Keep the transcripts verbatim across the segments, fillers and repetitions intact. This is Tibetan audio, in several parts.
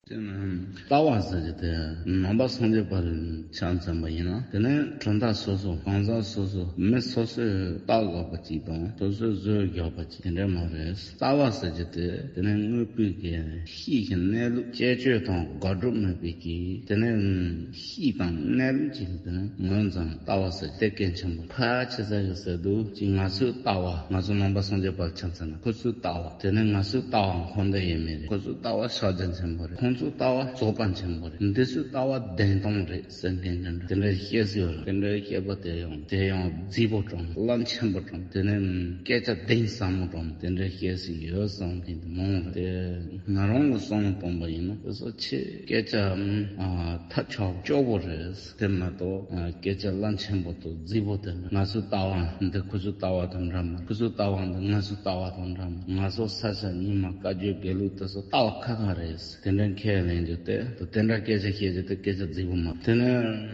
དེ་ནི་ལྟ་བ་ཟེར་གྱི་དེ་ནང་པ་སངས་རྒྱས་པ་ལ་ཆ་མཚོན་པ་ཡིན་ན། དེ་ནི་གྲུབ་མཐའ་སོ་སོ་གང་ཟག་སོ་སོ་མི་སོ་སོས་ལྟ་དགོས་པ་ཅིག་དང་སོ་སོས་བཟོས་དགོས་པ་ཅིག་དེ་འདྲ་མ་རེད། ལྟ་བ་ཟེར་གྱི་དེ་དེ་ནི་དངོས་པོའི་གི་ཤེས་ཀྱི་གནས་ལུགས་བཅས་བཅོས་དང་དགག་སྒྲུབ་མེད་པའི་གི་དེ་ནི་ཤེས་དང་གནས་ལུགས་ཀྱི་དེ་ནི་ངོས་འཛིན་ལྟ་བ་ཟེར་དེ་གལ་ཆེན་པོ། ཕལ་ཆེ་ས་གི་ཟེར་དུས་ཀྱི་ང་ཚོའི་ལྟ་བ། ང་ཚོ་ནང་པ་སངས་རྒྱས་པ་ལ་ཆ་མཚོན་ན་ཁོ་ཚོའི་ལྟ་བ། དེ་ནི་ང་ཚོའི་ལྟ་བ་འཁོར་འདས་ཡས་མས་རེད། ཁོ་ཚོའི་ལྟ་བ་ཕྱག་རྒྱ་ཆེན་པོ་རེད། ཁོང་ཚོའི་ལྟ་བ་རྫོགས་པ་ཆེན་པོ་རེད། འདི་ཚོའི་ལྟ་བ་བདེན་སྟོང་རེད་ཟེར་མཁན་དེ་འདྲ་དེ་འདྲ་བཤད་སྲོལ་ཡོད་རེད། དེ་འདྲ་བཤད་པ་དེ་ཡང་དེ་ཡང་རྫིག་པོ་དྲང་རླབས་ཆེན་པོ་དྲང་། དེ་ནི་སྐད་ཆ་གཏིང་ཟབ་མོ་དྲང་དེ་འདྲ་བཤད་སྲོལ་ཡོད་བསམ་མཁན་དེ་མང་རེད། དེ་ང་རང་གི་བསམ་བློ་གཏོང་པ་ཡིན་ན་དེ་ཚོ་ཆེས་སྐད་ཆ་ཨ་ཐབས་ཆག་སྐྱོ་པོ་རེད། དེ་མ་གཏོགས་སྐད་ཆ་རླབས་ཆེན་པོ་དང་རྫིག་པོ་དེ་འདྲ། ང་ཚོའི་ལྟ་བ་འདི་ཁོ་ཚོའི་ལྟ་བ་དང་འདྲ་མ། ཁོ་ཚོའི་ལྟ་བ་འདི་ང་ཚོའི་ལྟ་བ་དང་འདྲ་མ། ང་ཚོ་ས་ཆ་ཉི་མ་བཀའ་བརྒྱུད་དགེ་ལུགས་དེ་ཚོ་ལྟ་བ་ཁ་ཁ་རེད། དེ་འདྲ་ཁས་ལེན་རྒྱུ་དེ་དེ་འདྲ་སྐད་ཆ་བཤད་རྒྱུ་དེ་སྐད་ཆ་རྫིག་པོ་མ། དེ་ནི་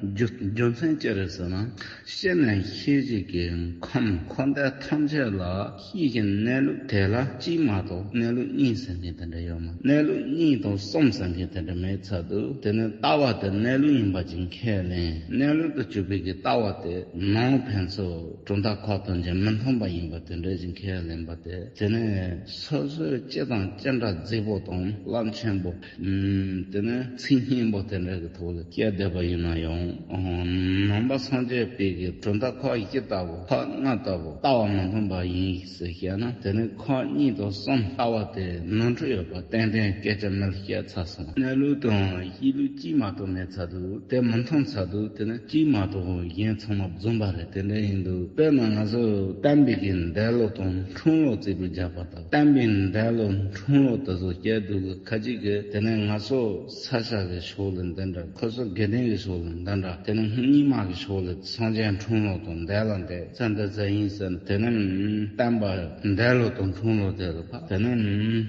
རྒྱུ་རྒྱུ་མཚན་ཅི་རེད་ཟེར་ན། ཤེས་ནས་ཤེས་བྱེད་ཀྱི་ཁམས་འཁོར་འདས་ཐམས་ཅད་ལ་ཤེས་ཀྱི་གནས་ལུགས་དེ་ལ་གཅིག་མ་གཏོགས་གནས་ལུགས་གཉིས་ཟེར་མཁན་དེ་འདྲ་ཡོད་མ། གནས་ལུགས་གཉིས་དང་གསུམ་ཟེར་མཁན་དེ་འདྲ་མེད་ཚར་དུས་དེ་ནི་ལྟ་བ་དེ་གནས་ལུགས་ཡིན་པ་ཅིག་ཁས་ལེན། གནས་ལུགས་དུ་གྱུར་པའི་གི་ལྟ་བ་དེ་ནང་ཕན་ཚུན་གྲུབ་མཐའ་ཁོག་དང་འཇམ་མི་མཐུན་པ་ཡིན་པ་དེ་འདྲ་ཅིག་ཁས་ལེན་པ་དེ། དེ་ནི་སོ་སོའི་ཅི་དང་ཅི་འདྲ་རྫིག་པོ་དང་རླབས་ཆེན་པོ། ཨུམ། དེ་ནི་ཚིག་སྙན་པོ་དེ་འདྲ་གི་ཐོག་ལ་བཤད་བསྡད་པ་ཡིན་ན་ཡང་། ཨོ། ནང་པ་སངས་རྒྱས་པའི་གི་གྲུབ་མཐའ་ཁག་བཞི་ལྟ་བུ་ཁག་ལྔ་ལྟ་བུ་ལྟ་བ་མི་མཐུན་པ་ཡིན་ཟེར་བཤད་ན། དེ་ནི་ཁག་གཉིས་དང་གསུམ་ལྟ་བ་དེ་ནོར་འཁྲུལ་ཡོད་པ་ཏན་ཏན་སྐད་ཆ་མེད་བཤད་ཚར་སོང་། གནས་ལུགས་དང་གཞི་ལུགས་གཅིག་མ་གཏོགས་མེད་ཚར་དུས་དེ་མི་མཐུན་ཚར་དུས་དེ་ནི་གཅིག་མ་གཏོགས་གཞན་ཚང་མ་རྫུན་པ་རེད། དེ་འདྲ་ཡིན་དུས་དཔེར་ན་ང་ཚོ་བསྟན་པའི་གི་འདས་ལོ་དང་འཁྲུངས་ལོ་རྩིས་པའི་རྒྱག་པ། བསྟན་པའི་འདས་ལོ་འཁྲུངས་ལོ་དེ་ཚོ་བཤད་དུས་ཁ་ཅིག་གིས་དེ་ནས་ང་ཚོ་ས་སྐྱ་གི་ཕྱོགས་ལ་འདི་འདྲ། ཁོ་ཚོ་དགེ་ལྡན་གྱི་ཕྱོགས་ལ་འདི་འདྲ། དེ་ནས་རྙིང་མ་གི་ཕྱོགས་ལ་སངས་རྒྱས་འཁྲུངས་ལོ་དང་འདས་ལོ་འདི་ཚོ་འདི་ཚོ་ཡིན་ཟེར་ནས། དེ་ནས་བསྟན་པ་འདས་ལོ་དང་འཁྲུངས་ལོ་དེ་ལ་ཕ། དེ་ནས་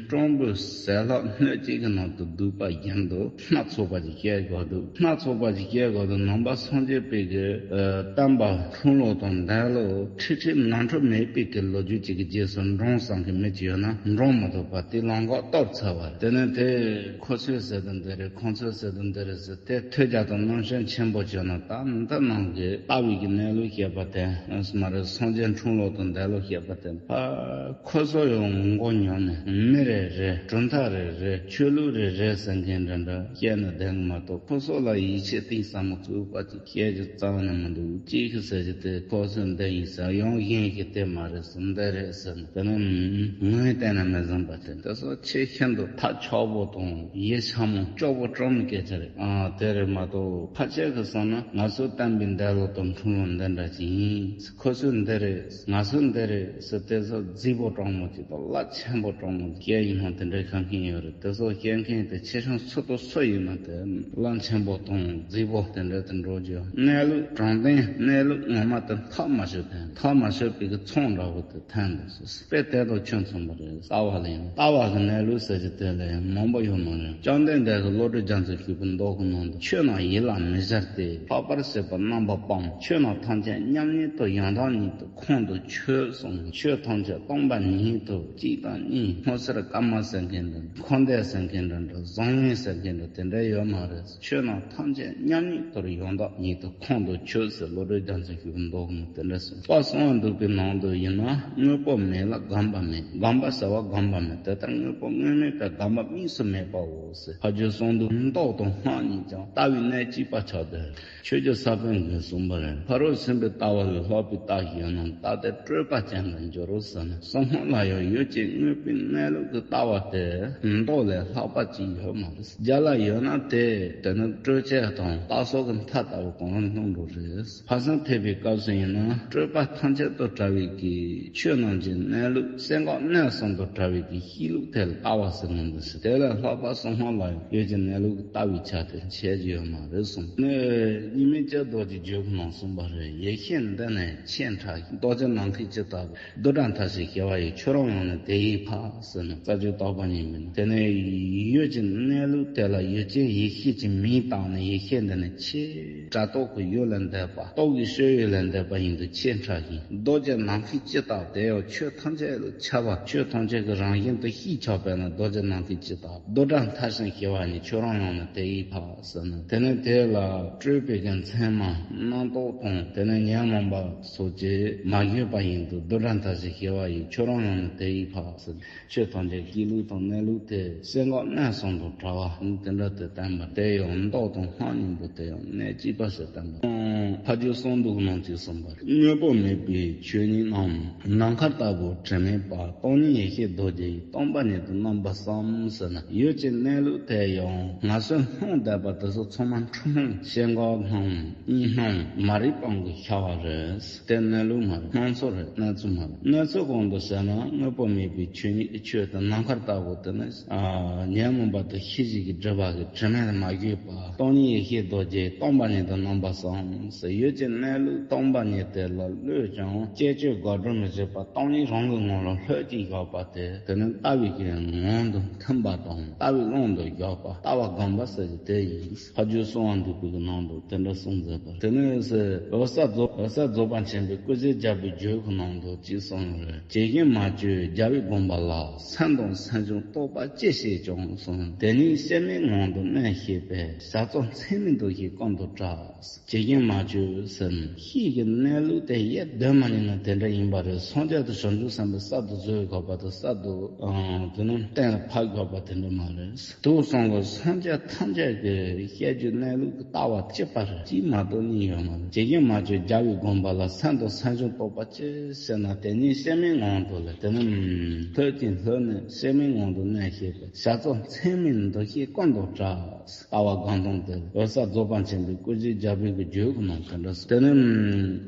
སྤྲང་པོའི་ཟས་ལྷག་སྣོད་གཅིག་གི་ནང་དུ་བསྡུས་པ་བཞིན་དུ་སྣ་ཚོགས་པ་ཅིག་བཤད་དགོས་འདུག་སྣ་ཚོགས་པ་ཅིག་བཤད་དགོས་འདུག་ནང་པ་སངས་རྒྱས་པའི་གི་ཨ་བསྟན་པ་འཁྲུངས་ལོ་དང་འདས་ལོ་ཁྲིག་ཁྲིག་ནོར་འཁྲུལ་མེད་པའི་གི་ལོ་རྒྱུས་ཅིག་གི་རྗེས་སུ་འབྲང་བསམ་གི་མི་ཅིག་ཡོད་ན་འབྲང་མི་ཐུབ་པ་དེ་ལམ་ཁ་གཏོར་ཚར་བ་རེད། དེ་ནས་དེ་ཁོ་ཚོས་ཟེར་དུས་འདི་རེད། ཁོང་ཚོས་ཟེར་དུས་འདི་རེད་ཟེར། དེ་ཐོས་རྒྱ་དང་རྣམ་དཔྱོད་ཆེན་པོ་བྱུང་ན་ད་འདི་ནང་གི་ལྟ་བའི་གི་གནས་ལུགས་བཤད་པ་དེ་མ་རེད། སངས་རྒྱས་འཁྲུངས་ལོ་དང་འདས་ལོ་བཤད་པ་དེ་ཕ། ཁོ་ཚོ་ཡང་མགོ་ཉོག་ནས་མི་རེ་རེ་གྲུབ་མཐའ་རེ་རེ་ཆོས་ལུགས་རེ་རེ་ཟེར་མཁན་འདྲ་འདྲ་བཤད་ནས་བསྡད་མ་གཏོགས། ཁོ་ཚོ་ལ་ཡིད་ཆེས་གཏིང་ཟབ་མོ་ཚུགས་པ་ཅིག་བཤད་རྒྱུ་རྩ་བ་ནས་མི་འདུག་གཅིག་གིས་ཟེར་རྒྱུ་དེ་ཁོ་ཚོས་འདི་ཡིན་ཟེར། ཡང་གཞན་གྱིས་དེ་མ་རེད་ཟེར། འདི་རེད་ཟེར་ནས། དེ་ནས་ངོས་བལྟས་ན་མི་ཟིན་པ་དེ་འདི་ཚོ་ཆེས་ཤིན་ཏུ་ཐབས་ཆག་པོ་དང་ཡིད་ཆགས་མོ་སྐྱོ་པོ་སྐྲག་མོ་སྐད་ཆ་རེད། ཨ་དེ་རེད་མ་གཏོགས་ཕལ་ཆེར་གྱིས་བསམ་ན་ང་ཚོ་བསྟན་པའི་འདས་ལོ་དང་འཁྲུངས་ལོ་འདི་འདྲ་ཅིག་ཡིན། ཁོ་ཚོས་འདི་རེད། ང་ཚོས་འདི་རེད་ཟེར་དེ་ཚོ་རྫིག་པོ་སྐྲག་མོ་ཅིག་དང་རླབས་ཆེན་པོ་སྐྲག་མོ་ཅིག་བཤད་ཡིན་ན་དེ་འདྲའི་ཁ་མཁན་ཡོད་རེད། དེ་ཚོ་བཤད་མཁན་དེ་ཆེ་ཆུང་སུ་དང་སུ་ཡིན་ན་དེ་རླབས་ཆེན་པོ་དང་རྫིག་པོ་དེ་འདྲ་དེ་འགྲོ་རྒྱུ། གནས་ལུགས་དྲང་བདེན་གནས་ལུགས་ངོ་མ་དེ་ཐག་མ་ཆོད་དེ་ཐག་མ་ཆོད་པའི་གི་ཚོང་འདྲ་བོ་དེ་ཐོན་འདུག་ཟེར། དཔེ་དེ་དང་ཁྱོད་མཚུངས་པ་རེད། ལྟ་བ་ལ་ཡང་ལྟ་བ་གི་གནས་ལུགས་ཟེར་གྱི་དེ་ལ་ཡང་མང་པོ་ཡོད་མ་རེད། བཅོམ་ལྡན་འདས་ཀྱིས་བློ་གྲོས་རྒྱ་མཚོའི་ཤུག་པའི་མདོ་གི་ནང་དུ། ཆོས་རྣམས་ཡིད་ལ་མི་ཤར་ཏེ། ལྷག་པར་སྲིད་པ་རྣམ་པར་སྤངས། ཆོས་རྣམས་ཐམས་ཅད་མཉམ་ཉིད་དུ་ཡང་དག་ཉིད་དུ་ཁོང་དུ་ཆུད་གསུངས། ཆོས་ཐམས་ཅད་སྟོང་པ་ཉིད་དུ་གཅིག་དང་གཉིས། སྔོ་སེར་དཀར་དམར་ཟེར་མཁན་འདྲ། འཁོར་འདས་ཟེར་མཁན་འདྲ་འདྲ། བཟང་ངན་ཟེར་མཁན་འདྲ་དེ་འདྲ་ཡོད་མ་རེད། ཆོས་རྣམས་ཐམས་ཅད་མཉམ་ཉིད་དུ་ཡང་དག་ཉིད་དུ་ཁོང་དུ་ཆུད་ཟེར་བློ་གྲོས་རྒྱ་མཚོའི་ཤུག་པའི་མདོ་གི་ནང་དེ་འདྲ་གསུངས། དཔལ་གསང་བ་འདུས་པའི་ནང་དུ་ཡིན་ན། དངོས་པོ་མེད་ལ་བསྒོམ་པ་མེད། བསྒོམ་པ་ཟེར་བ་བསྒོམ་པ་མེད། དེ་ལྟར་དངོས་པོ་དངོས་མེད་པའི་བསྒོམ་པ་དམིགས་སུ་མེད་པའོ་ཟེར། ཕ་རྒྱུད་གསང་འདུས་མདོ་དང་སྔགས་གཉིས་ཀྱང་ལྟ་བའི་གནད་གཅིག་པ་ཆགས་ཏེ། ཆོས་རྗེ་ས་པཎ་གྱིས་གསུངས་པ་རེད། ཕ་རོལ་ཕྱིན་པའི་ལྟ་བ་ལས་ལྷག་པའི་ལྟ་ཞིག་ཡོད་ན། ལྟ་དེ་སྤྲོས་པ་ཅན་དུ་འགྱུར་རོ་ཟེར་ནས། གསང་སྔགས་ལ་ཡང་ཡུལ་ཅན་དངོས་པོའི་གནས་ལུགས་ཀྱི་ལྟ་བ་དེ་མདོ་ལས་ལྷག་པ་ཅིག་ཡོད་མ་རེད། རྒྱ་ལ་ཡོད་ན་དེ་དེ་ནི་སྤྲོས་བཅས་དང་རྟགས་གསལ་གྱི་མཐའ་ལྟ་བུ་གང་རུང་སྣང་འགྲོ་རེད། ཕ་སངས་ཐེག་པའི་སྐབས་སུ་ཡིན་ན་སྤྲོས་པ་ཐམས་ཅད་དུ་བྲལ་བའི་གི་ཆོས་རྣམས་ཀྱི་གནས་ལུགས། སེམས་ཁམས་གནས་གསུམ་དུ་བྲལ་བའི་གི་གཤིས་ལུགས་དེ་ལ་ལྟ་བ་ཟེར་ནི་འདུག་ཟེར། དེ་ལས་ལྷག་པ་གསང་སྔགས་ལ་ཡང་ཡུལ་གྱི་གནས་ལུགས་ཀྱི་ལྟ་བའི་ཆ་དེ་འཆད་རྒྱུ་ཡོད་མ་རེད་གསུངས། ནི་ཉི་མའི་སྐྱབས་རྡོ་རྗེ་རྒྱུད་ཀྱི་ནང་གསུངས་པ་རེད། ཡེ་ཤེས་འདི་ནི་ཆེས་ཕྲ་ཞིང་། རྡོ་རྗེ་ནམ་མཁའི་སྤྱི་ལྟ་བུ། རྡུལ་ཕྲན་མཐའ་བཞིའི་དབྱེ་བ་ཡི། ཁྱོད་རང་ཡང་ནི་དེ་ཡི་ཕ་ཟེར་ནས་རྩ་རྒྱུད་དག་པ་གཉིས་པའི་ནང་། དེ་ནས་ཡུལ་གྱི་གནས་ལུགས་དེ་ལ་ཡུལ་ཅན་ཡེ་ཤེས་ཀྱི་མིང་བཏགས་ནས། ཡེ་ཤེས་འདི་ནི་ཆེས་ཕྲ། རྟོག་གི་ཡུལ་ལས་འདས་པ། རྟོག་གི་སྤྱོད་ཡུལ་ལས་འདས་པ་ཡིན་དུས་ཆེས་ཕྲ་ཞིང་། རྡོ་རྗེ་ནམ་མཁའི་སྤྱི་ལྟ་བུ། དེ་ཡང་ཆོས་ཐམས་ཅད་ལས་ཁྱབ་པ། ཆོས་ཐམས་ཅད་ཀྱི་རང་བཞིན་དུ་གཤིས་ཁྱབ་པས་ན་རྡོ་རྗེ་ནམ་མཁའི་སྤྱི་ལྟ་བུ། རྡུལ་ཕྲན་མཐའ་ ཞིང་ཤེས་པ་ཉིད་ཁྱོད་རང་ཡོང་ནས་དེ་ཡིས་འཕགས་ཟེར་ནས། དེ་ནས་དེ་ལ་སྤྲུལ་པའི་གི་མཚན་མ་རྣམ་རྟོག་དང་དེ་ནས་ཉོན་མོངས་པ་སོགས་ཀྱིས་མ་གོས་པ་ཡིན་དུས་རྡུལ་ཕྲན་མཐའ་ཞིང་ཤེས་པ་ཡིས་ཁྱོད་རང་ཡོང་ནས་དེ་ཡིས་འཕགས་ཟེར། ཆོས་ཐམས་ཅད་སྐྱེས་ལུགས་དང་གནས་ལུགས་ཏེ། སེམས་འགག་གནས་གསུམ་དང་བྲལ་བ་དེ་འདྲ་དེ་བསྟན་པ། དེ་ཡང་མདོ་དང་སྔགས་གཉིས་པོ་དེ་ཡང་གནད་གཅིག་པ་ཞིག་བསྟན་པ། ཕ་རྒྱུད་གསང་འདུས་ནང་གཅིག་གསུངས་པ་རེད། དངོས་པོ་མེད་པའི་ཆོས་ཉིད་རྣམས། ནམ་མཁའ་ལྟ་བུ་དྲི་མེད་པ། སྟོང་ཉིད་ཡེ་ཤེས་རྡོ་རྗེ་ཡིས། སྟོང་པ་ཉིད་དུ་རྣམ་པར་བསམ་ཟེར་ན། ཡུལ་གྱི་གནས་ལུགས་དེ་ཡང་ང་ཚོའི་སྣང་བསྡད་པ་དེ་ཚོ་ཚང་མ་འཁྲུལ་སྣང་། སྐྱེ་འགག་སྣང་། གཉིད་སྣང་། མ་རིག་པའི་གི་ཤར་བ་རེད། དེ་གནས་ལུགས་མ་རེད། སྣང་ཚུལ་རེད། གནས་ཚུལ་མ་རེད། གནས་ཚུལ་གོང་དུ་བཤད་ན་དངོས་པོ་མེད་པའི་ཆོས་ཉིད་ཀྱི་ཆོས་དང་ནམ་མཁའ་ལྟ་བུ་དེ་ནི་ཨ་ཉོན་མོངས་པ་དང་ཤེས་བྱའི་གི་སྒྲིབ་པ་གི་དྲི་མས་མ་གོས་པ། སྟོང་ཉིད་ཡེ་ཤེས་རྡོ་རྗེ་སྟོང་པ་ཉིད་དུ་རྣམ་པར་བསམ་ཟེར། ཡུལ་གྱི་གནས་ལུགས་སྟོང་པ་ཉིད་དེ་ལ་བློས་ཀྱང་བཅས་བཅོས་འགག་སྒྲུབ་མི་བྱེད་པ། སྟོང་ཉིད་རང་གི་ངང་ལ་ལྷོད་ཅིང་ཡོད་པ་དེ་དེ་ནི་ལྟ་བའི་གི་ངང་དུ་མཐུན་པ་དང་ལྟ་བའི་ཀློང་དུ་ཡོད་པ། ལྟ་བ་སྒོམ་པ་ཟེར་གྱི་དེ་ཡིན། ཕ་རྒྱུད་གསང་བ་འདུས་པའི་གི་ནང་དུ་དེ་འདྲ་གསུངས་མཛད་པ་རེད། དེ་ནས་ཟེར་འོད་གསལ་རྫོགས་འོད་གསལ་རྫོགས་པ་ཆེན་པོའི་སྐུ་བཞིར་སྦྱར་བའི་རྒྱུད་ཀྱི་ནང་དུ་ཅིག་གསུངས་ཡོད་རེད། ཇི་བཞིན་མ་བཅོས་རྒྱལ་བའི་དགོངས་པ་ལ། སེམས་དང་སེམས་བྱུང་རྟོག་པ་ཅི་ཞིག་བྱུང་གསུངས། དེ་ཉིད་སྐྱེ་མེད་ངང་དུ་གནས་ཤེས་པས། བྱ་རྩོལ་མཚན་མའི་འདུ་ཤེས་ཀུན་ཏུ་བྲལ། ཇི་བཞིན་མ་བཅོས་ཟེར་ན་ཤེས་ཀྱི་གནས་ལུགས་དེ་ཡེ་གདོད་མ་ཉིད་ནས་དེ་འདྲ་ཡིན་པ་རེད། སངས་རྒྱས་དང་བྱང་ཆུབ་སེམས་དཔའི་གསར་དུ་བཟོས་དགོས་པ་དང་གསར་དུ་དེ་ནི་གཏན་ལ་ཕབ་དགོས་པ་དེ་འདྲ་མ་རེད། དུག་གསུམ་གྱི་སངས་རྒྱས་ཐམས་ཅད་ཀྱི་བཤད་རྒྱུད་གནས་ལུགས་ཀྱི་ལྟ་བ་གཅིག་པ་རེད། གཅིག་མ་གཏོགས་གཉིས་ཡོད་མ་རེད། ཇི་བཞིན་མ་བཅོས་རྒྱལ་བའི་དགོངས་པ་ལ། སེམས་དང་སེམས་བྱུང་རྟོག་པ་ཅི་ཟེར་ན་དེ་ཉིད་སྐྱེ་མེད་ངང་དུ་ལ། དེ་ནི་ལྷོད་ཅིང་ལྷོད་ནས་སྐྱེ་མེད་ངང་དུ་གནས་ཤེས་པས། བྱ་རྩོལ་མཚན་མའི་འདུ་ཤེས་ཀུན་ཏུ་བྲལ། ལྟ་བ་སྒོམ་སྟངས་དེ་འོད་གསལ་རྫོགས་པ་ཆེན་པོའི་སྐུ་བཞིར་སྦྱར་བའི་གི་རྒྱུད་ཀྱི་ནང་དེ་འདྲ་གསུངས། དེ་ནི་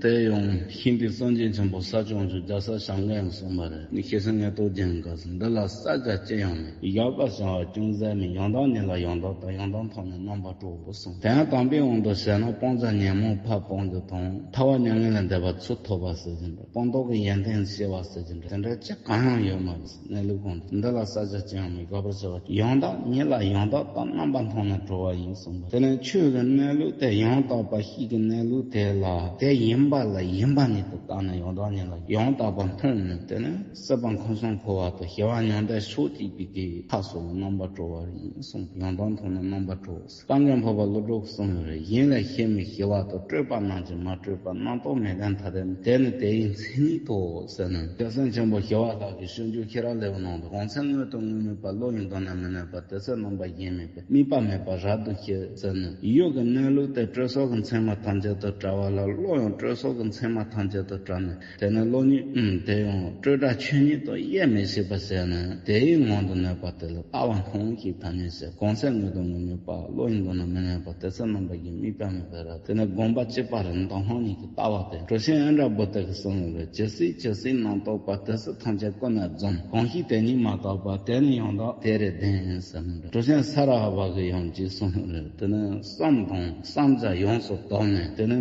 དེ་ཡང་ཤིང་རྟའི་སངས་རྒྱས་ཆེན་པོ་ས་སྐྱོང་མཆོག་རྒྱལ་སྲས་བྱམས་མགོན་ཡང་གསུངས་པ་རེད། ནི་ཤེས་བྱ་ངེས་རྟོགས་རྒྱན་གྱི་སྐབས་སུ། འདི་ལ་བསལ་བྱ་ཅི་ཡང་མེད། བཞག་པར་བྱ་བ་ཅུང་ཟད་མེད། ཡང་དག་ཉིད་ལ་ཡང་དག་ལྟ། ཡང་དག་མཐོང་ནས་རྣམ་པར་གྲོལ་གསུངས། དེ་ཡང་དམ་པའི་དབང་དུ་བྱས་ན་སྤང་བྱ་ཉོན་མོངས་ཕར་སྤོང་རྒྱུ་དང་། ཐར་པ་མྱ་ངན་ལས་འདས་པ་ཚུར་ཐོབ་པ་ཟེར་གྱི་འདུག་སྤངས་རྟོགས་ཀྱི་ཡོན་ཏན་ཤེས་པ་ཟེར་གྱི་འདུག་དེ་འདྲ་ཅི་གང་ཡང་ཡོད་མ་རེད། གནས་ལུགས་གོང་དུ། འདི་ལ་བསལ་བྱ་ཅི་ཡང་མེད། དགག་པར་བྱ་བ་ཡང་དག་ཉིད་ལ་ཡང་དག་ལྟ། རྣམ་པར་མཐོང་ནས་གྲོལ་བ་ཡིན་གསུངས་པ། དེ་ནས་ཆོས་ཀྱི་གནས་ལུགས་དེ་ཡང་དག་པ་ཤེས་ཀྱི་གནས་ལུགས་དེ་ལ་དེ་ཡིན་པ་ལ་ཡིན་པ་ཉིད་དུ་བལྟས་ནས་ཡང་དག་ཉིད་ལ་ཡང་དག་པ་མཐོང་ནས། དེ་ནས་སྲིད་པ་ཁམས་གསུམ་འཁོར་བ་དང་སྐྱེ་བ་མྱང་འདས་ཕྱོགས་གཅིག་པའི་གི་མཐའ་སོགས་རྣམ་པར་གྲོལ་བ་ཡིན་གསུངས། ཡང་དག་མཐོང་ནས་རྣམ་པར་གྲོལ། སངས་རྒྱས་འཕགས་པ་ཀླུ་སྒྲུབ་གསུངས་ཡོད་རེད། གཞན་ལས་ཤེས་མིན་ཤེས་པ་དང་། སྤྲོས་པ་རྣམས་ཀྱིས་མ་སྤྲོས་པ། རྣམ་རྟོག་མེད་ལྡན་ཐ་དད་མིན། དེ་ནི་དེ་ཡི་མཚན་ཉིད་དོ་ཟེར་ནས། རྒྱལ་སྲས་ཆེན་པོ་ཞི་བ་ལྷ་གི་སྤྱོད་འཇུག་ཤེས་རབ་ལེའུ་ནང་དུ། གོང་ཚད་དངོས་དང་དངོས་མེད་པ། བློ་ཡི་མདོར་ན་མི་གནས་པ། དེ་ཚེ་རྣམ་པ་གཞན་མེད་པས། དམིགས་པ་མེད་པར་རབ་ཏུ་ཤེས་ཟེར་ནས། ཡུལ་གྱི་གནས་ལུགས་དེ་སྤྲོས་བྲལ་གྱི་མཚན་མ་ཐམས་ཅད་དུ་བྲལ་བ་ལ། བློ་ཡང་སྤྲོས་བྲལ་གྱི་མཚན་མ་ཐམས་ཅད་དུ་བྲལ་ནས། དེ་ནི་བློ་ཉིད་དེ་ཡང་སྤྲོས་བྲལ་ཆོས་ཉིད་དུ་དབྱེར་མི་ཕྱེད་པར་ཟད་ནས། དེའི་ངང་དུ་གནས་པ་དེ་ལ་ལྟ་བ་སྟོང་ཞེས་ཐ་སྙད་བྱ། གོང་ཚད་དངོས་དང་དངོས་མེད་པ། བློ་ཡི་མདོར་ན་མི་གནས་པ། དེ་ཚེ་རྣམ་པ་གཞན་མེད་པ། དམིགས་པ་མེད་པར་རབ། དེ་ནི་སྒོམ་པ་གཅིག་པ་རེད། མདོ་སྔགས་གཉིས་ཀྱི་ལྟ་བ་དེ། གྲུབ་ཆེན་ཨིནྡྲ་བྷུ་ཏི་གིས་གསུངས་ཡོད་རེད། ཇི་སྲིད་ཇི་སྲིད་རྣམ་རྟོག་པ། དེ་སྲིད་ཐམས་ཅད་ཀུན་ནས་འཛོམས། གང་ཞིག་དེ་ཉིད་མ་རྟོགས་པ། དེ་ནི་ཡང་དག་དེ་རེ་བདེན་ཟེར་ནས། གྲུབ་ཆེན་ས་ར་ཧ་བ་གིས་ཡང་ཅིག་གསུངས་ཡོད་རེད། དེ་ནི་བསམ་དང་བསམ་བྱ་ཡོངས་སུ་དག་ནས། དེ་ནི་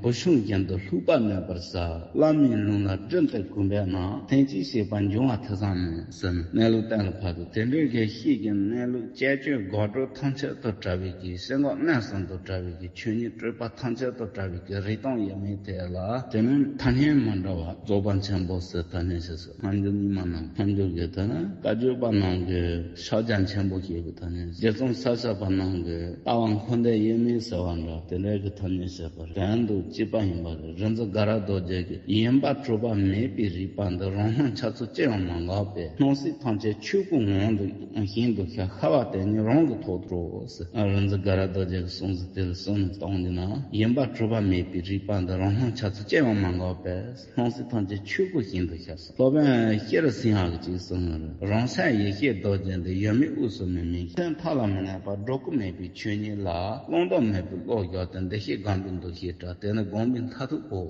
བུ་ཆུང་བཞིན་དུ་ལྷུག་པ་མེད་པར་བྱ། བླ་མའི་ལུང་ལ་སྒྲིམ་སྟེ་གུས་པས་ན། ལྷན་ཅིག་སྐྱེས་པ་འབྱུང་བ་ཐེ་ཚོམ་མེད་ཟེར་ནས། གནས་ལུགས་གཏན་ལ་ཕབ་སྟེ། དེ་འདྲའི་གི་ཤེས་ཀྱི་གནས་ལུགས་བཅས་བཅོས་འགག་སྒྲུབ་ཐམས་ཅད་དུ་བྲལ་བའི་གི། སེམས་ཀྱི་གནས་གསུམ་དུ་བྲལ་བའི་གི། ཆོས་ཉིད་སྤྲོས་པ་ཐམས་ཅད་དུ་བྲལ་བའི་གི་རིག་སྟོང་ཡེ་མེད་དེ་ལ། དེ་ནི་ཐ་སྙད་མི་འདྲ་བ་རྫོགས་པ་ཆེན་པོ་ཟེར་ཐ་སྙད་བྱས་སོ། སྔ་འགྱུར་རྙིང་མ་རྣམས། སྔ་འགྱུར་གྱི་དེ་ནི་བཀའ་བརྒྱུད་པ་རྣམས་ཀྱིས་ཕྱག་རྒྱ་ཆེན་པོ་ཞེས་པའི་ཐ་སྙད། རྗེ་ཙོང་ས་སྐྱ་པ་རྣམས་ཀྱིས་ལྟ་བ་འཁོར་འདས་དབྱེར་མེད་ཟེར་བ་འདྲ། དེ་འདྲའི་གི་ཐ་སྙད་བྱས་པ་རེད། དོན་དུ་གཅིག་པ་ཡིན་པ་རེད། རིག་འཛིན་དགའ་རབ་རྡོ་རྗེ་གིས། ཡིན་པ་གྲུབ་པ་མེད་པའི་རིག་པ་འདི། རང་སྣང་ཆ་ཚུལ་ཅི་ཡང་མ་འགགས་པས། སྣང་སྲིད་ཐམས་ཅད་ཆོས་སྐུའི་ངང་དུ་ཞེན་དུ་ཤར། ཤར་བ་དེ་ཉིད་རང་གི་ཐོག་ཏུ་རོ་ཟེར། རིག་འཛིན་དགའ་རབ་རྡོ་རྗེ་གི་གསུང་ཟིན་དེ་ལ་གསུངས་ནས་བཏང་གི་ན། ཡིན་པ་གྲུབ་པ་མེད་པའི་རིག་པ་འདི། རང་སྣང་ཆ་ཚུལ་ཅི་ཡང་མ་འགགས་པས། སྣང་སྲིད་ཐམས་ཅད་ཆོས་སྐུ་ཞེན་དུ་ཤར་སོང་། སློབ་དཔོན་ཤེས་རབ་སེང་ཡང་གིས་ཅིག་གསུངས་ཡོད་རེད། རང་སེམས་ཡེ་ཤེས་རྡོ་རྗེ་འདི། ཡོད་མེད་དབུས་སུ་མི་མིན། སེམས་མཐའ་ལ་མི་གནས་པ། སྒྲོ་སྐུར་མེད་པའི་ཆོས་ཉིད་ལ། བླང་དོར་མེད་པའི་བློ་བཞག་སྟེ། འདུ་ཤེས་སྒོམ་པའི་འདུ་ཤེས་བྲལ། དེ་ནི་སྒོམ་པའི་མཐར་ཐུག་གོ།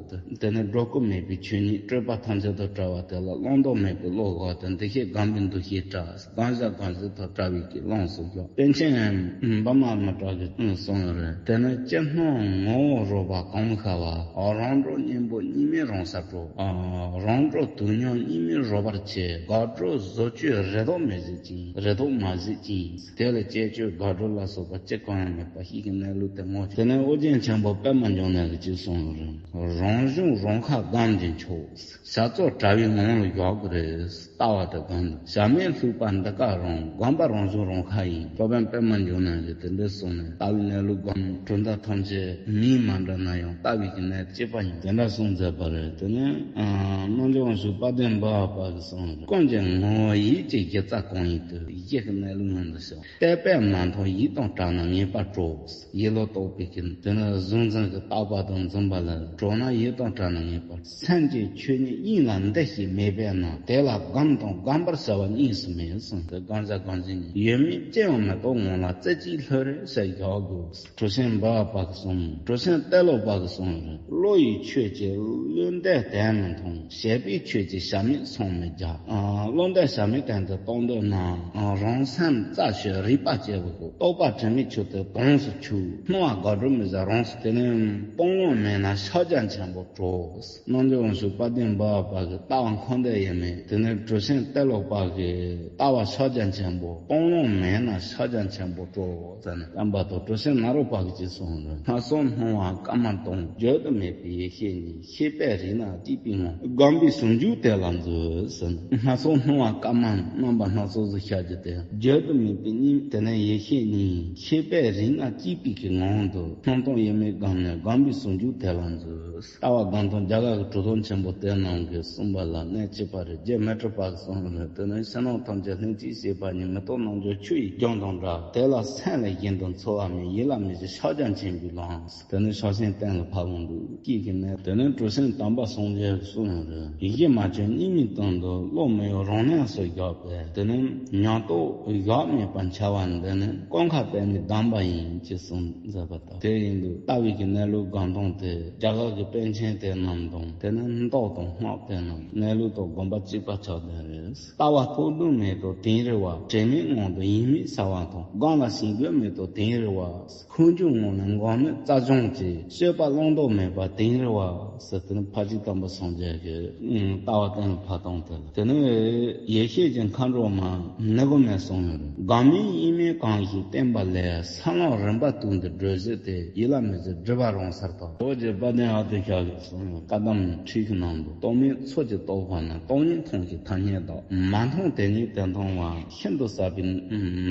དེ་ནི་སྒྲོ་སྐུར་མེད་པའི་ཆོས་ཉིད། སྤྲོས་པ་ཐམས་ཅད་དུ་བྲལ་བ་དེ་ལ། བླང་དོར་མེད་པའི་བློ་བཞག་སྟེ། འདུ་ཤེས་སྒོམ་པའི་འདུ་ཤེས་བྲལ། གང་ཞིག་གང་ཞིག་ཐོག་བྲལ་བའི་གི་ལོངས་སུ་གྱུར། པཎ་ཆེན་པདྨ་མི་ཏྲ་གིས་གསུངས་ཡོད་རེད། དེ་ནི་ཅི་སྣང་ངོ་བོ་རོལ་པ་གང་ཤར་བ། རང་གྲོལ་གཉེན་པོ་གཉིས་མེད་རང་སར་གྲོལ། རང་གྲོལ་དུས་མྱོང་གཉིས་མེད་རོལ་པར་བྱེད། འགག་སྒྲོལ་བཟོ་བཅོས་རེ་དོགས་མེད་གཟིགས་ཅིང་། རེ་དོགས་མ་གཟིགས་ཅིང་། དེ་ལ་བཅས་བཅོས་འགག་སྒྲོལ་ལ་སོགས་པ་ཅི་གང་ཡང་མེད་པ་ཤེས་ཀྱི་གནས་ལུགས་དེ་ངོ་། དེ་ནས་ཨོ་རྒྱན་ཆེན་པོ་པདྨ་འབྱུང་གནས་ཀྱིས་ཅིག་གསུངས་ཡོད་རེད། རང་བྱུང་རང་ཤར་སྒོམ་གྱི་མཆོག། བྱ་རྩོལ་བྲལ་བའི་ངང་ལ་བཞག་དགོས་རེད། ལྟ་བ་དེ་སྒོམ་དང་། བྱ་མེད་ལྷུག་པ་འདི་ཀ་རང་། སྒོམ་པ་ རང་བྱུང་རང་ཁ་ཡིན། སློབ་དཔོན་པད་མ་འབྱུང་གནས་ཀྱིས་དེ་འདྲ་གསུངས་ནས། ལྟ་བའི་གནས་ལུགས་སྒོམ་གྲུབ་མཐའ་ཐམས་ཅད་མིང་མ་འདྲ་ན་ཡང་ལྟ་བའི་གི་གནད་གཅིག་པ་ཡིན། དེ་འདྲ་གསུངས་མཛད་པ་རེད། དེ་ནས་རྣལ་འབྱོར་དབང་ཕྱུག་དཔལ་ལྡན་འབུམ་པ་པ་གིས་གསུངས་རེད། ཀུན་གྱི་ངོ་བོ་ཡིད་ཀྱི་གཞི་རྩ་གང་ཡིན་དུ། ཡིད་ཀྱི་གནས་ལུགས་སྔོན་དུ་ཞོག་བལྟས་པས་མ་མཐོང་ཡིད་དང་བྲལ་ན་ངེས་པར་གྲོལ། ཡིད་ལ་རྟོགས་པའི་གི་དེ་ནི་གཟུང་འཛིན་གྱི་རྟག་པ་དང་འཛིན་པ་ལས་གྲོལ་ན་ཡིད་དང་བྲལ་ན་ངེས་པར། སེམས་ཀྱི་ཆོས་ཉིད་དབྱིངས་ལ་འདུ་ཞིང་མེད་པས་ན། དེ་ལ་སྒོམ་དང་སྒོམ་པར་བྱ་བ་གཉིས་སུ་མེད་གསུངས་ཏེ། སྒོམ་བྱ་སྒོམ་བྱེད་གཉིས། ཡོད་མེད་ཅི་ཡང་མི་རྟོག་ངང་ལ་རྩེ་གཅིག་ལྷོད་རེ་ཞེས་བཞག་དགོས། གྲུ་ཆེན་འབུམ་པ་པ་གིས་གསུངས། གྲུ་ཆེན་ཏེ་ལོ་པ་གིས་གསུངས་རེད། བློ་ཡིས་ཆོས་ཀྱི་བློ་འདས་དོན་མི་མཐོང་། བྱས་པས་ཆོས་ཀྱི་གཞལ་མེད་སངས་མི་རྒྱ། ཨ། བློ་འདས་གཞལ་མེད་དོན་དུ་རྟོགས་འདོད་ན། ཨ། རང་སེམས་རྩད་ཆོད་རིག་པ་སྐྱེ་བའི་སྒོ། རྟོགས་པ་དྲི་མེད་ཆོས་དེ་དྭངས་སུ་ཆུད། སྣང་བ་དགག་སྒྲུབ་མི་བྱ་རང་སོ། དེ་ནས་སྤང་བླང་མེད་ན་ཕྱག་རྒྱ་ཆེན་པོ་གྲོལ། རྣལ་འབྱོར་དབང་ཕྱུག་དཔལ་ལྡན་འབུམ་པ་པ་གི་ལྟ་བ་འཁོར་འདས་དབྱེར་མེད། དེ་ནས་གྲུ་ཆེན་ཏེ་ལོ་པ་གི་ལྟ་བ་ཕྱག་རྒྱ་ཆེན་པོ། སྤང་བླང་མེད་ན་ཕྱག་རྒྱ་ཆེན་པོ་གྲོལ་ཟེར་ནས། བསྟན་པ་དང་གྲུ་ཆེན་ནཱ་རོ་པ་གིས་ཅི་གསུངས་རེད། སྣ་ཚོགས་སྣང་བ་སྐར་མ་སྟོང་། བརྗོད་དུ་མེད་པའི་ཡེ་ཤེས་ཉིད། ཤེས་པས་རིག་ན་གཅིག་པའི་ངང་། སྒོམ་པའི་ཟུང་འཇུག་དེ་ལ་འཛུལ་ཟེར་ནས། སྣ་ཚོགས་སྣང་བ་སྐར་མ་རྣམ་པ་སྣ་ཚོགས་སུ་ཤར་གྱི་དེ། བརྗོད་དུ་མེད་པའི་གཉིས་དེ་ནས་ཡེ་ཤེས་ཉིད། ཤེས་པས་རིག་ན་གཅིག་པའི་གི་ངང་དུ་སྣང་སྟོང་དབྱེར་མེད་སྒོམ་ནས་སྒོམ་པའི་ཟུང་འཇུག་དེ་ལ་འཛུལ། ལྟ་བ་སྒོམ་སྟངས་རྒྱ་གར་གྱི་གྲུབ་ཐོབ་ཆེན་པོ་དེ་རྣམས་ཀྱིས་གསུངས་པ་ལ་གནད་གཅིག་པ་རེད། རྗེ་མཻ་ཏྲི་པ་གིས་གསུངས་རེད། དེ་ནི་ཕྱི་ནང་ཐམས་ཅད་ལྷན་ཅིག་སྐྱེས་པ་ཉིད། མི་རྟོག་རྣལ་འབྱོར་ཆུ་ཡི་རྒྱུན་དང་འདྲ། དེ་ལ་སེམས་ལས་གཞན་དུ་འཚོ་བ་མེད། ཡིད་ལ་མི་བྱེད་ཕྱག་རྒྱ་ཆེན་པོའི་ལམ། དེ་ནི་ཕྱག་ཆེན་གཏན་ལ་ཕབ་འོང་དུས་སྐྱེས་ཀྱི་གནས། དེ་ནི་གྲུ་ཆེན་དམ་པ་སངས་རྒྱས་ཀྱིས་གསུངས་རེད། ཡིད་མ་བཅོས་གཉིས་མེད་དོན་དུ། བློ་མི་གཡོ་རང་གནས་སུ་བཞག་པས། དེ་ནི་ཉམས་རྟོགས་བཞག་མེད་པར་འཆར་བ་འདི་ནི་ཀུན་ཁ་པད་མའི་གདམས་པ་ཡིན་ཅེས་གསུངས་མཛད་པ་དང་། དེ་ཡིན་དུས་ལྟ་བའི་གི་གནས་ལུགས་སྒོམ་སྟངས་དེ་རྒྱ་གར་གྱི་པཎ་ཆེན་དེ་རྣམས་དང་། དེ་ནི་མདོ་དང་སྔགས་དེ་རྣམས་གནས་ལུགས་དང་དགོངས་པ་གཅིག་པ་ཆགས་བསྡད་རེད། ལྟ་བ་ལྟོ་ལྡིར་མེད་དུ་དིང་རི་བ། དྲན་མེད་ངང་དུ་ཡིད་མེད་བྱ་བ་དང་། སྒོམ་ལ་ཞེན་དགོས་མེད་དུ་དིང་རི་བ། ཁུངས་འཁྱོལ་ངང་ནས་སྒོམ་ནི་རྩལ་སྦྱོང་གཅིག། སྤྱོད་པ་བླང་དོར་མེད་པར་དིང་རི་བ་ཟེར། དེ་ནི་ཕར་ཕྱིན་དམ་པ་སངས་རྒྱས་ཀྱི་ལྟ་བ་གཏན་ལ་ཕབ་སྟངས་དེ་ལ། དེ་ནི་ཡེ་ཤེས་ཀྱི་མཁའ་འགྲོ་མ་ནི་གོ་མས་གསུངས་ཡོད་རེད། སྒོམ་མེད་དབྱེར་མེད་གང་ཞིག་བསྟན་པ་ལས། ས་ལམ་རིམ་པ་དྲུག་འདི་བགྲོད་གཞི་སྟེ། ཡིད་ལ་མི་བྱེད་སྒྲིབ་པ་རང་སར་དག། རྗེ་དཔལ་ལྡན་ཨ་ཏི་ཤ་གིས་གསུངས་ཡོད། བཀའ་གདམས་ཁྲིད་ཀྱི་ནང་དུ། རྟོག་མེད་ཚོགས་ཀྱིས་རྟོགས་པ་ནི། སྟོང་ཉིད་མཐོང་ཞིང་ཐ་སྙད་བདག། མ་མཐོང་དེ་ཉིད་དེ་མཐོང་བ། ཤིན་ཏུ་ཟབ་པའི་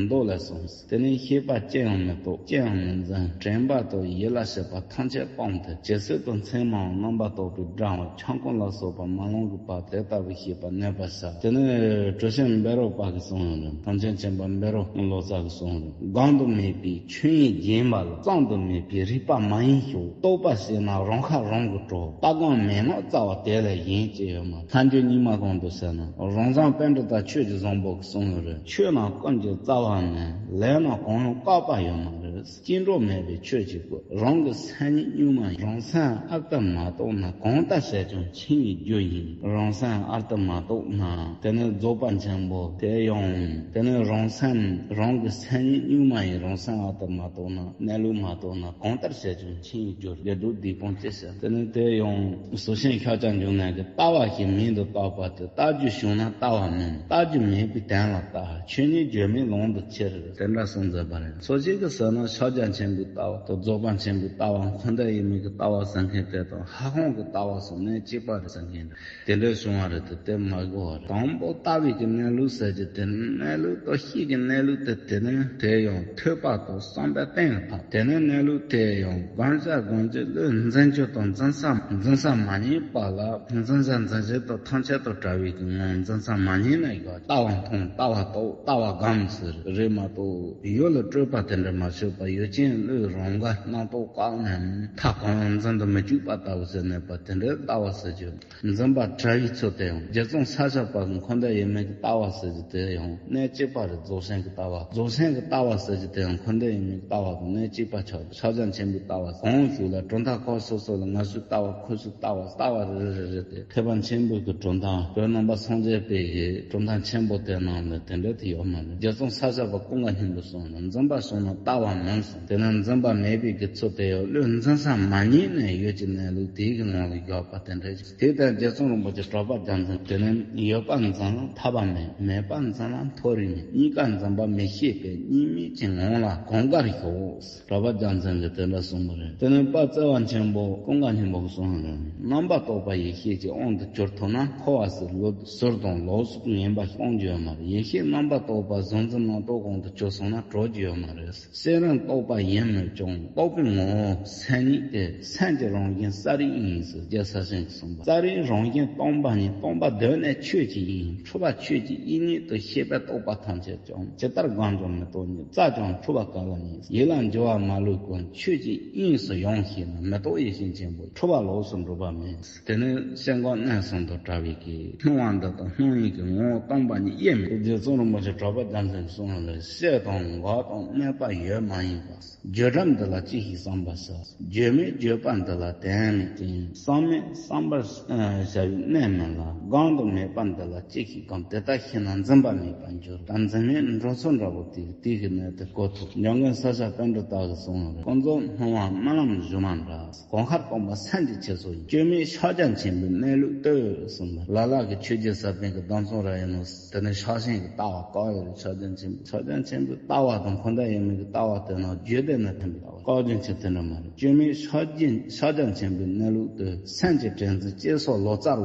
མདོ་ལས་གསུངས། དེ་ནས་ཤེས་པ་ཅི་ཡང་མི་རྟོག་ཅི་ཡང་མི་འཛིན། དྲན་པ་དང་ཡིད་ལ་བྱེད་པ་ཐམས་ཅད་སྤངས་ཏེ། ཇི་སྲིད་དུ་མཚན་མའམ་རྣམ་པར་རྟོག་པས་བསྒྲིབས་པའམ་ཆོམ་རྐུན་ལ་སོགས་པ་མ་ལང་གི་བར་དེ་ལྟ་བུའི་ཤེས་པ་གནས་པར་བྱ། དེ་ནས་གྲུ་ཆེན་བཻ་རོ་པ་གིས་གསུངས་ཡོད་རེད། ཐམས་ཅད་མཁྱེན་པ་བཻ་རོ་ལོ་ཙཱ་གིས་གསུངས་རེད། སྒོམ་དུ་མེད་པའི་ཆོས་ཉིད་བརྗེན་པ་ལ། བསམ་དུ་མེད་པའི་རིག་པ་མ་ཡིན་ཞིང་། རྟོགས་པ་བྱས་ན་རང་ཁ་རང་གིས་གྲོལ། ལྟ་སྒོམ་མེད་ན་རྩ་བ་དེ་ལས་གཞན་ཅི་ཡོད་མ། ལྷ་འགྱུར་རྙིང་མ་གང་དུ་ཟེར་ན། རང་བྱུང་པཎྜི་ཏ་ཆོས་ཀྱི་བཟང་པོ་གིས་གསུངས་ཡོད་རེད། ཆོས་རྣམས་ཀུན་གྱི་རྩ་བ་ནི། ལས་རྣམས་གང་ཡང་བཀག་པ་ཡོད་མ་རེད། སྐྱེ་འགྲོ་མེད་པའི་ཆོས་ཀྱི་སྐུ། རང་གི་སེམས་ཉིད་གཉུག་མ་ཡིན། རང་སེམས་ཨ་ཏི་མ་རྟོགས་ན། གང་ལྟར་བྱས་ཀྱང་འཆིང་བའི་རྒྱུ་ཡིན། རང་སེམས་ཨ་ཏི་མ་རྟོགས་ན། དེ་ནི་རྫོགས་པ་ཆེན་པོ་དེ་ཡང་། དེ་ནི་རང་སེམས་རང་གི་སེམས་ཉིད་གཉུག་མ་ཡིན། རང་སེམས་ཨ་ཏི་མ་རྟོགས་ན། གནས་ལུགས་མ་རྟོགས་ན། གང་ལྟར་བྱས་ཀྱང་འཆིང་བའི་རྒྱུ། ལས་སྒྲུབ་སྡིག་སྤོང་ཅི་བྱ། དེ་ནི་དེ་ཡང་ཟུར་ཤེས་ཤཱཀྱ་འབྱུང་གནས་ཀྱིས། ལྟ་བ་ཞེས་མིང་དུ་བཏགས་པ་དེ། བལྟ་རྒྱུ་བྱུང་ན་ལྟ་བ་མིན། བལྟ་རྒྱུ་མེད་པའི་དོན་ལ་ལྟ། ཆོས་ཉིད་བརྗོད་མེད་ལམ་དུ་ཁྱེར། དེ་འདྲ་གསུངས་མཛད་པ་རེད། སོ་སོ་གིས་ཟེར་ན་ཕྱག་རྒྱ་ཆེན་པོའི་ལྟ་བ་དང་། རྫོགས་པ་ཆེན་པོའི་ལྟ་བ། འཁོར་འདས་དབྱེར་མེད་ཀྱི་ལྟ་བ་ཟེར་མཁན་དེ་དང་། ལྷ་ཁང་གི་ལྟ་བ་སོགས་གནད་གཅིག་པ་རེད་ཟེར་མཁན་རེད། དེ་འདྲའི་བྱུང་བ་རེད་དེ། དེ་མ་གོ་བ་རེད། དང་པོ་ལྟ་བའི་གི་གནས་ལུགས་ཟེར་གྱི་དེ་ནི། གནས་ལུགས་དང་ཤེས་ཀྱི་གནས་ལུགས་དེ། དེ་ནི་དེ་ཡང་ཐོས་པ་དང་བསམ་པའི་སྟེང་ལ་ཕབ། དེ་ནི་གནས་ལུགས་དེ་ཡང་སྒོམ་བྱ་སྒོམ་བྱེད་བློས་འཛིན་རྒྱུ་དང་། འཛིན་ས་འཛིན་ས་མ་རྙེད་པ་ལ། འཛིན་བྱ་འཛིན་བྱེད་དང་ཐམས་ཅད་དང་བྲལ་བའི་གི་ངང་། འཛིན་ས་མ་རྙེད་ན་ཡང་ལྟ་བ་མཐོང་། ལྟ་བ་རྟོགས། ལྟ་བ་སྒོམ་ཟེར་རེད་མ་གཏོགས། ཡུལ་ལ་སྤྲོས་པ་དེ་འདྲ་མ་བྱས་པ། ཡུལ་ཅན་བློས་རང་དགར་རྣམ་རྟོག་བཀག་ནས། མཐའ་གང་ཡང་འཛིན་དུ་མི་བཅུག་པ་ལྟ་བུ་ཟེར་ནས་པ། དེ་འདྲའི་ལྟ་བ་ཟེར་རྒྱུ། འཛིན་པ་བྲལ་བའི་ཚུལ་དེ་ཡང་། རྗེ་ཙོང་ཁ་སར་པ་གི་འཁོར་འདས་དབྱེར་མེད་ཀྱི་ལྟ་བ་ཟེར་རྒྱུ་དེ་ཡང་གནད་གཅིག་པ་རེད། རྫོགས་ཆེན་གྱི་ལྟ་བ། རྫོགས་ཆེན་གྱི་ལྟ་བ་ཟེར་རྒྱུ་དེ་ཡང་འཁོར་འདས་དབྱེར་མེད་ཀྱི་ལྟ་བ་དང་གནད་གཅིག་པ་ཆགས། ཕྱག་རྒྱ་ཆེན་པོའི་ལྟ་བ་གང་ཞིག་ལ། གྲུབ་མཐའ་སྐོར་སོ་སོ་ལ་ང་ཚོའི་ལྟ་བ། ཁོ་ཚོའི་ལྟ་བ། ལྟ་བ་རེ་རེ་རེ་རེ་དེ། ཐེག་པ་ཆེན་པོའི་གི་གྲུབ་མཐའ། བོད་ནང་པ་སངས་རྒྱས་པའི་གི་གྲུབ་མཐའ་ཆེན་པོ་དེ་ནང་ལ་དེ་འདྲ་དེ་ཡོད་མ་རེད། རྗེ་ཙོང་ཁ་སར་པ་ཀུན་དགའ་སྙིང་པོས་གསུངས་ནས། འཛིན་པ་བྱུང་ན་ལྟ་བ་མིན། བྱུང་སོང་། དེ་ནི་འཛིན་པ་མེད་པའི་གི་ཚུལ་དེ་ཡང་བློས་འཛིན་ས་མ་རྙེད་ནས་ཡོད་ཀྱི་གནས་ལུགས་དེའི་གི་ངང་ལ་བཞག་པ་དེ་འདྲ་ཞིག་དེ་ལྟར་རྗེ་བཙུན་རིན་པོ་ཆེ་གྲགས་པ་རྒྱལ་མཚན་དེ་ནི་ཡོད་པ་འཛིན་ལ་ཐར་པ་མེད། མེད་པ་འཛིན་ལ་མཐོ་རིས་མེད། གཉིས་ཀ་འཛིན་པ་མི་ཤེས་པས། གཉིས་མེད་ཀྱི་ངང་ལ་གང་དགར་ཞོག་གྲགས་པ་རྒྱལ་མཚན་གྱིས་དེ་འདྲ་གསུངས་པ་རེད། དེ་ནས་དཔལ་བརྩེ་བ་ཆེན་པོ་ཀུན་དགའ་སྙིང་པོ་གསུངས་པ་རེད། རྣམ་པར་རྟོག་པ་ཡེ་ཤེས་ཀྱི་དབང་དུ་གྱུར་ཐུབ་ན་འཁོར་བ་ཟེར་ལུགས་ཟུར་དང་ལོགས་སུ་ངན་པ་སྤང་རྒྱུ་ཡོད་མ་རེད། ཡེ་ཤེས་རྣམ་པར་རྟོག་པ་གཟུང་འཛིན་རྣམ་རྟོག་དབང་དུ་གྱུར་སོང་ན་གྲོལ་རྒྱུ་ཡོད་མ་རེད། སེམས་རང་རྟོག་པ་ཡིན་མོད་ཀྱང་རྟོག་པའི་ངོ་བོ་སེམས་ཉིད་དེ་སེམས་ཀྱི་རང་བཞིན་ས་རིག་ཡིན་ཟེར་རྒྱལ་སྲས་ཆེན་གྱིས་གསུངས་པ། ས་རིག་རང་བཞིན་སྟོང་པ་ཉིད། སྟོང་པ་གདོད་ནས་ཆོས་ཅན་ཡིན། འཁྲུལ་པ་ཆོས་ཅན་དབྱིངས་ཉིད་དུ་ཤེས་པས་རྟོག་པ་ཐམས་ཅད་ཀྱང་། ཇི་ལྟར་བསྒོམས་ཀྱང་མི་རྟོག་ཉིད། བཙལ་ཀྱང་འཁྲུལ་པ་ག་ལ་ཡིན། ཡིད་ལ་འགྱུ་བ་མ་ལུས་ཀུན། ཆོས་ཅན་དབྱིངས་སུ་ཡོངས་ཤེས་ན། མི་རྟོག་ཡེ་ཤེས་ཆེན་པོ་འཁྲུལ་པ་ལོགས་སུ་འགྲུབ་པ་མེད། དེ་ནི་སེམས་ཁམས་གནས་གསུམ་དུ་བྲལ་བའི་གི་སྣང་བ་འདི་དང་སྣང་ཡུལ་གྱི་ངོ་བོ་སྟོང་པ་ཉིད་དབྱེར་མེད། རྗེ་བཙུན་རིན་པོ་ཆེ་གྲགས་པ་རྒྱལ་མཚན་གསུངས་ལ། བཤད་དང་འགོག་དང་གནས་པ་ཡོད་མ་ཡིན་པ། བརྗོད་བྱ་འདི་ལ་ཅི་ཞིག་བསམ་པར་བྱ། བརྗོད་མེད་བརྗོད་པ་འདི་ལ་དོན་མེད་ཅིང་། བསམ་མེད་བསམ་པར་བྱ་བའི་གནས་མིན་ལ། སྒོམ་དང་མེད་པ་འདི་ལ་ཅི་ཞིག་སྒོམ། དེ་ལྟར་ཤེས་ན་འཛིན་པ་མེད་པར་འགྱུར། ད་འཛིན་མེད་འགྲོ་ཚུལ་འདྲ་བོ་དེ་དེ་གི་གནས་དེ་གོ་ཐུབ། འཇམ་མགོན་ས་སྐྱ་པཎྜི་ཏ་གིས་གསུངས་པ་རེད། ཀུན་རྫོབ་སྣང་བ་རྨི་ལམ་སྒྱུ་མ་འདྲ། གང་ཤར་སྟོང་པ་སེམས་ཀྱི་ཁྱེར་སོ་ཡིན། བཅོས་མིན་ཕྱག་རྒྱ་ཆེན་པོའི་གནས་ལུགས་ལྟོས་གསུངས་པ། ལ་ལ་གི་ཆོས་རྗེ་ས་པཎ་གྱི་གདམས་ངག་ར་ཡིན་ནོ། དེ་ནས་ཕྱག་ཆེན་གྱི་ལྟ་བ་བཀག་ཡོད་རེད། ཕྱག་རྒྱ་ཆེན་པོའི་ཕྱག་རྒྱ་ཆེན་པོའི་ལྟ་བ་དང་འཁོར་འདས་དབྱེར་མེད་ཀྱི་ལྟ་བ་དེ་ནང་རྒྱུད་སྡེ་ནས་ཐོན་པའི་ལྟ་བ་བཀག་རྒྱུ་ཆེ་དེ་འདྲ་མ་རེད། བཅོས་མིན་ཕྱག་རྒྱ་ཕྱག་རྒྱ་ཆེན་པོའི་གནས་ལུགས་ལྟོས། སེམས་ཀྱི་དྲན་འཛིན་སྐྱེ་སོགས་ལོ་ཙཱ་བ།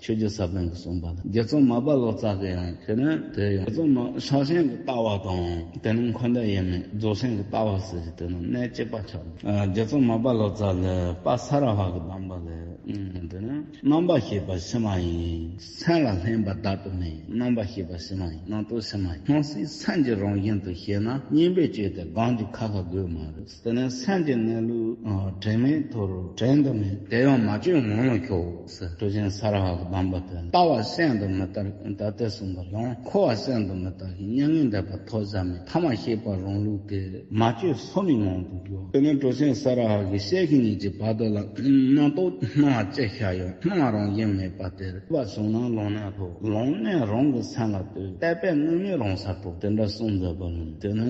ཆོས་རྗེ་ས་པཎ་གྱིས་གསུངས་པ་ལ། རྗེ་བཙུན་མར་པ་ལོ་ཙཱ་གིས་ཡང་དེ་ནས་དེ་ཡང་རྗེ་བཙུན་མ་ཕྱག་ཆེན་གྱི་ལྟ་བ་དང་དེ་ནས་འཁོར་འདས་དབྱེར་མེད་རྫོགས་ཆེན་གྱི་ལྟ་བ་ཟེར་གྱི་དེ་ནང་གནད་གཅིག་པ་ཆགས། ཨ་རྗེ་བཙུན་མར་པ་ལོ་ཙཱ་ལ་དཔལ་ས་ར་བ་གི་གདམས་པ་ལ། ཨུམ། དེ་ནི་རྣམ་པར་ཤེས་པ་ཕྱི་མ་ཡིན། སེམས་ལ་ལྷན་པ་བདག་ཏུ་མེད། རྣམ་པར་ཤེས་པ་ཕྱི་མ་ཡིན། རྣམ་རྟོག་ཕྱི་མ་ཡིན། སྣང་སྲིད་སེམས་ཀྱི་རང་བཞིན་དུ་ཤེས་ན། གཉེན་པོས་བཅོས་ཏེ་སྒོམ་རྒྱུ་ཁ་ཁ་དགོས་མ་རེད། དེ་ནི་སེམས་ཀྱི་གནས་ལུགས་དྲན་མེད་དུ་དྲན་དུ་མེད། དེ་ཡང་མ་བཅོས་ངང་ལ་ཞོག་ཟེར། སྤྲུལ་ཆེན་ས་ར་བ་གི་གདམས་པ་དེ་ལྟ་བ་ཤིན་ཏུ་མི་ལྟར་ད་ལྟའི་གསུངས་པ་ཡང་འཁོར་བ་ཤིན་ཏུ་མི་ལྟར་ཞིང་མྱ་ངན་འདས་པ་ཐོབ་བྱ་མེད། ཐ་མལ་ཤེས་པ་རང་ལུགས་ཏེ། མ་བཅོས་སོ་མའི་ངང་དུ་འགྱུར། དེ་ནས་སྤྲུལ་ཆེན་ས་ར་བ་གིས་བཤད་ཤེས་གཉིས་ཀྱི་བར་དོ་ལ་རྣམ་རྟོག་སྣང་བ་ཅི་ཤར་ཡང་སྣང་བ་རང་བཞིན་མེད་པ་སྟེ། རིག་པ་བྱུང་ན་ལོང་ནས་ཐོབ། ལོང་ནས་རང་གི་སེམས་ལ་ལྟོས། བརྟགས་པས་དངོས་མེད་རང་སར་གྲོལ། དེ་འདྲ་གསུངས་མཛད་པ་རེད། དེ་ནི་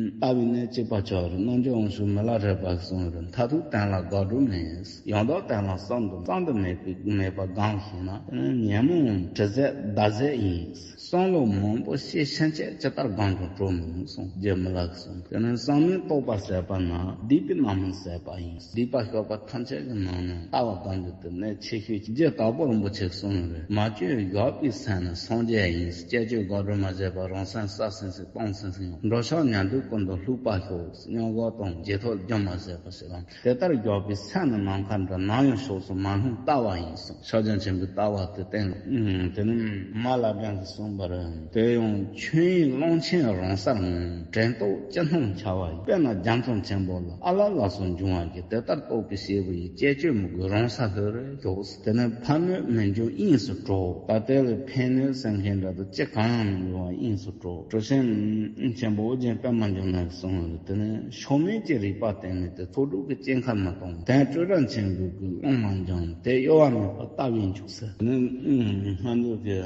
ལྟ་བའི་གནད་གཅིག་པ་ཆགས་རེད། རྣམ་རྒྱལ་དབང་ཕྱུག་མི་ལ་རས་པ་གསུངས་རེད། མཐར་ཐུག་དོན་ལ་དགག་སྒྲུབ་མེད། ཡང་དག་དོན་ལ་བསམ་དང་བསམ་དུ་མེད་པའི་མེད་པ་སྒོམ་ཤེས་ན། དེ་ནི་ཉོན་མོངས་དྲི་ཟའི་ཟླ་ཟེར་ཡིན། བསམ་བློ་མང་པོ་བྱས་ཕྱིན་ཆད་ཇི་ལྟར་སྒོམ་ཀྱང་གྲོལ་མི་ནུས་གསུངས། རྗེ་མི་ལ་གིས་གསུངས། དེ་ནི་བསམ་མིན་རྟོག་པ་ཟད་པ་ན། སྡིག་པའི་རྣམ་སྨིན་ཟད་པ་ཡིན། སྡིག་པ་ཤོར་བ་ཐམས་ཅད་ཀྱི་ནང་ནས་ལྟ་བ་སྒོམ་རྒྱུ་དེ་གནད་ཆེ་ཤོས་ཀྱི། རྗེ་དྭགས་པོ་རིན་པོ་ཆེས་གསུངས་ཡོད་རེད། མ་བཅོས་བཞག་པའི་སེམས་ནི་སངས་རྒྱས་ཡིན། བཅས་བཅོས་དགག་སྒྲུབ་མ་བྱས་པར། རང་སེམས་བསམ་སེམས་སུ་སྤང་སེམས་སུ་ཡང་། འགྲོ་འཆག་ཉལ་འདུག་ཀུན་ཏུ་ལྷུག་པར་ཞོག། མྱོང་བ་དང་རྗེས་ཐོབ་རྒྱུན་མ་ཟད་པར་ཞེས་དང་། དེ་ལྟར་བཞག་པའི་སེམས་ནི་ནམ་མཁའ་འདྲ། ནམ་ཡང་ཕྱོགས་སུ་མ་ལྷུང་ལྟ་བ་ཡིན་གསུངས། ཕྱག་རྒྱ་ཆེན་པོའི་ལྟ་བ་དེ་བསྟན། ཨུམ། དེ་ནི་མ་ལ་སྒྲོན་གྱིས་གསུངས་པར། དེ་ཡང་ཆོས་དབྱིངས་ཀློང་ཆེན་རང་སར་ངོ་། དྲན་རྟོག་ཅི་སྣང་འཆར་བ་ཡིན། དཔེར་ན་རྒྱ་མཚོ་ཆེན་པོ་ལ། ཨ་ལ་ལ་སོགས་འབྱུང་བ་ཡི། དེ་ལྟར་རྟོག་པའི་སྐྱེས་བུ་ཡིས། བཅས་བཅོས་མི་དགོས་རང་སར་ལྷོད་རེ་ཞོག། དེ་ནི་ཕན་གནོད་མི་འབྱུང་དབྱིངས་སུ་གྲོལ། ད་དེ་ལ་ཕན་གནོད་སེམས་ཁམས་འདྲ་དུ་ཅི་གང་ཡང་མི་འབྱུང་བ་དབྱིངས་སུ་གྲོལ། གྲུབ་ཆེན་ཆེན་པོ་ཨོ་རྒྱན་པདྨ་འབྱུང་གནས་གསུངས་ཡོད། དེ་ནི་ཕྱོགས་མེད་ཀྱི་རིག་པ་བསྟན་མི་དེ་ཚོགས་དྲུག་གི་སྐྱེ་འགག་མི་གཏོང་། དོན་སྤྲོས་བྲལ་ཆེན་པོའི་ཀློང་ལ་འབྱོངས་ཏེ། གཡོ་བ་མེད་པར་ལྟ་བས་འཇུག་ཟེར། དེ་ནི་སྔ་འགྱུར་གྱི་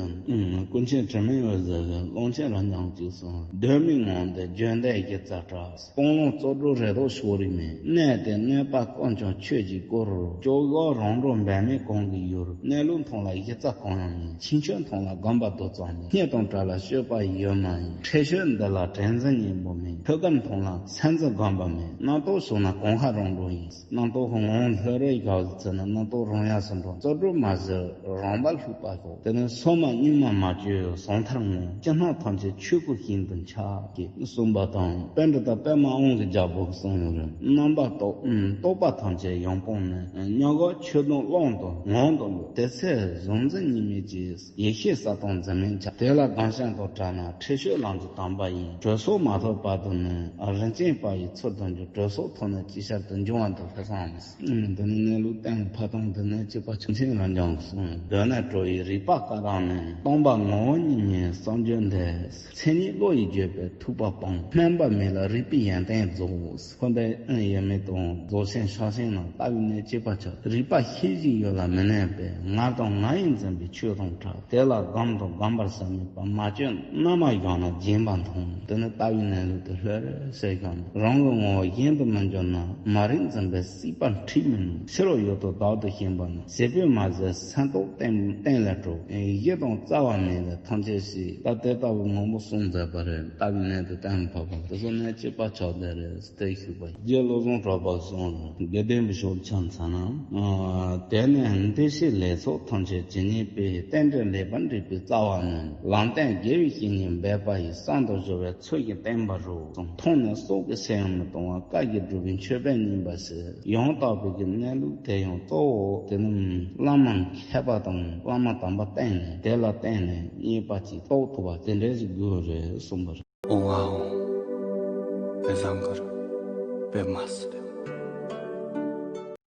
ཀུན་མཁྱེན་དྲི་མེད་འོད་ཟེར་གྱིས་ཀློང་ཆེན་རབ་འབྱམས་ཀྱིས་གསུངས། གདོད་མའི་ངང་དུ་བརྗོད་འདས་གཞི་རྩ་བྲལ། སྤང་བླང་རྩོལ་སྒྲུབ་རེ་དོགས་ཕྱོགས་རིས་མེད། གནས་དེར་གནས་པ་ཀུན་ཀྱང་ཆོས་ཀྱི་སྐུར། སྐྱོ་གཞུག་རང་གྲོལ་འབད་མེད་གང་གིས་ཡོད། གནས་ལུགས་མཐོང་ལ་གཞི་རྩ་གང་ཡང་མེད། ཕྱིན་ཆད་མཐོང་ལ་སྒོམ་པ་རྡོ་ཙམ་མེད། རྙེད་དང་བྲལ་ལ་སྤྱོད་པ་ཡོད་མ་ཡིན། འཁྲིད་ཕྱོགས་འདི་ལ་དྲན་འཛིན་གཉེན་པོ་མེད། ཐོད་རྒལ་མཐོང་ལ་སེམས་འཛིན་སྒོམ་པ་མེད། རྣམ་རྟོག་ཞུགས་ན་གང་ཤར་རང་གྲོལ་ཡིན། རྣམ་རྟོག་གི་ངང་ལྷོད་རེ་བཞག་ཟེར་ན་རྣམ་རྟོག་རང་ཡལ་སོང་འགྲོ། རྩོལ་སྒྲུབ་མ་ཟེར་རང་བབས་ལྷུག་པ་ཞོག། དེ་ནས་སོ་མ་གཉུག་མ་མ་བཅོས་ཟང་ཐལ་ངང་། ཅི་སྣང་ཐམས་ཅད་ཆོས་སྐུ་ཞིང་དུ་འཆར། ཅེས་གསུངས་པ་དང་། པཎྜི་ཏ་པདྨ་དབང་གི་རྒྱལ་པོ་གིས་གསུངས་ཡོད་རེད། རྣམ་པར་རྟོག་རྟོག་པ་ཐམས་ཅད་ཡོངས་སྤངས་ནས། མྱོང་བ་ཆོས་དང་ཀློང་དུ་ངང་དུ་ལུས། དེ་ཚེ་གཟུང་འཛིན་གཉིས་མེད་ཀྱི། ཡེ་ཤེས་གསལ་སྟོང་འཛིན་མེད་འཆར། དེ་ལ་སྒོམ་བྱེད་དུ་བྲལ་ན། འཁྲིད་ཕྱོགས་ལམ་གྱི་དམ་པ་ཡིན། གྲོལ་སོ་མ་ཐོབ་བར་དུ་ནི། རིན་ཆེན་དཔལ་ཡི་ཚུལ་དུ་འགྱུར། གྲོལ་སོ་ཐོབ་ནས་ཅི་ཤར་དུ། འབྱུང་བ་འདི་ལྷ་བསམ། འདི་ནི་གནས་ལུགས་བསྟན་ལ་ཕ་དང་འདི་ནས་གཅིག་པ་ཆུ་ཆེན་རང་ལྗང་གསུངས། གདོད་ནས་གྲོལ་བའི་རིག་པ་ཀ་དག་ནི། སྟོང་པ་ངོ་བོ་ཉིད་ཉིད་བསམ་བརྗོད་འདས། མཚན་ཉིད་བློ་ཡིས་བརྗོད་པའི་ཐུབ་པ་སྤངས། སྨོན་པ་མེད་ལ་རིག་པའི་ཡོན་ཏན་རྫོགས། འཁོར་འདས་དབྱེར་མེད་དང་རྫོགས་ཆེན་ཕྱག་ཆེན་རྣམས། ལྟ་བའི་གནད་གཅིག་པ་ཆགས། རིག་པ་ ཁྱེད་ཅིག་ཡོད་ལ་མི་གནས་པས། ང་དང་ང་ཡིས་འཛིན་པའི་ཆོས་དང་འཕྲད། དེ་ལ་སྒོམ་དང་སྒོམ་པར་ས་མེད་པ། མ་བཅོས་རྣལ་མ་བཞག་ན་སྦྱིན་པ་མཐོང་། དེ་ནི་ལྟ་བའི་གནས་ལུགས་དེ་ལྷོད་རེ་སེ་བཞག་ན། རང་གི་ངོ་བོ་གཞན་དུ་མི་འཇོག་ན། མ་རིག་འཛིན་པའི་སྲེད་པ་འཁྲིད་མི་ནུས། ཕྱི་རོལ་ཡུལ་དུ་བདག་ཏུ་ཞེན་པ་ནི། ཟད་པས་མ་ཟད་སེམས་རྟོག་གཏན་གཏན་ལས་གྲོལ། གཞི་དང་རྩ་བ་མེད་ལས་ཐམས་ཅད་ཤེས། ད་དེ་ལྟ་བུ་མང་པོ་གསུངས་མཛད་པ་རེད། ལྟ་བའི་གནས་དེ་གཏན་ལ་ཕབ་པ་དེ་ཚོ་གནད་གཅིག་པ་ཆགས་བསྡད་རེད། དེ་ཞུས་པ། རྗེ་བློ་བཟང་གྲགས་པ་གསུངས་རེད། དགེ་ལྡན་པའི་ཕྱོགས་ཆ་མཚོན་ན། ཨ། དེ་ནས་འདུ་ཤེས་ལས་ཚོགས་ཐམས་ཅད་ཇི་སྙེད་པའི། རྟེན་འབྲེལ་ལེགས་པར་འགྲིག་པའི་རྩ་བ་ནི། ལམ་བསྟན་དགེ་བའི་བཤེས་གཉེན་འབད་པ་ཡིས། གསང་དུ་གཞོལ་བའི་ཚུལ་བཞིན་བསྟན་པར་རོ། མཐོང་ནས་སྲོག་གི་སེམས་ཡང་མི་གཏོང་བ། བཀའ་བརྒྱུད་སྒྲུབ་པའི་མཆོད་པས་བསྙེན་པར་བྱེད། ཡང་དག་པའི་གི་གནས་ལུགས་དེ་ཡང་གཙོ་བོ་དེ་ནི་བླ་མ་མཁས་པ་དང་བླ་མ་དམ་པ་བསྟེན་ནས། དེ་ལ་བརྟེན་ནས་རྙེད་པ་ཅིག་རྟོགས་ཐུབ་པ་དེ་འདྲ་ཞིག་དགོས་རེད་གསུངས་པ་རེད། ཨོ་ཨོ། དཔེ་བཟང་གི་རེད། དཔེ་མ་སྲིད།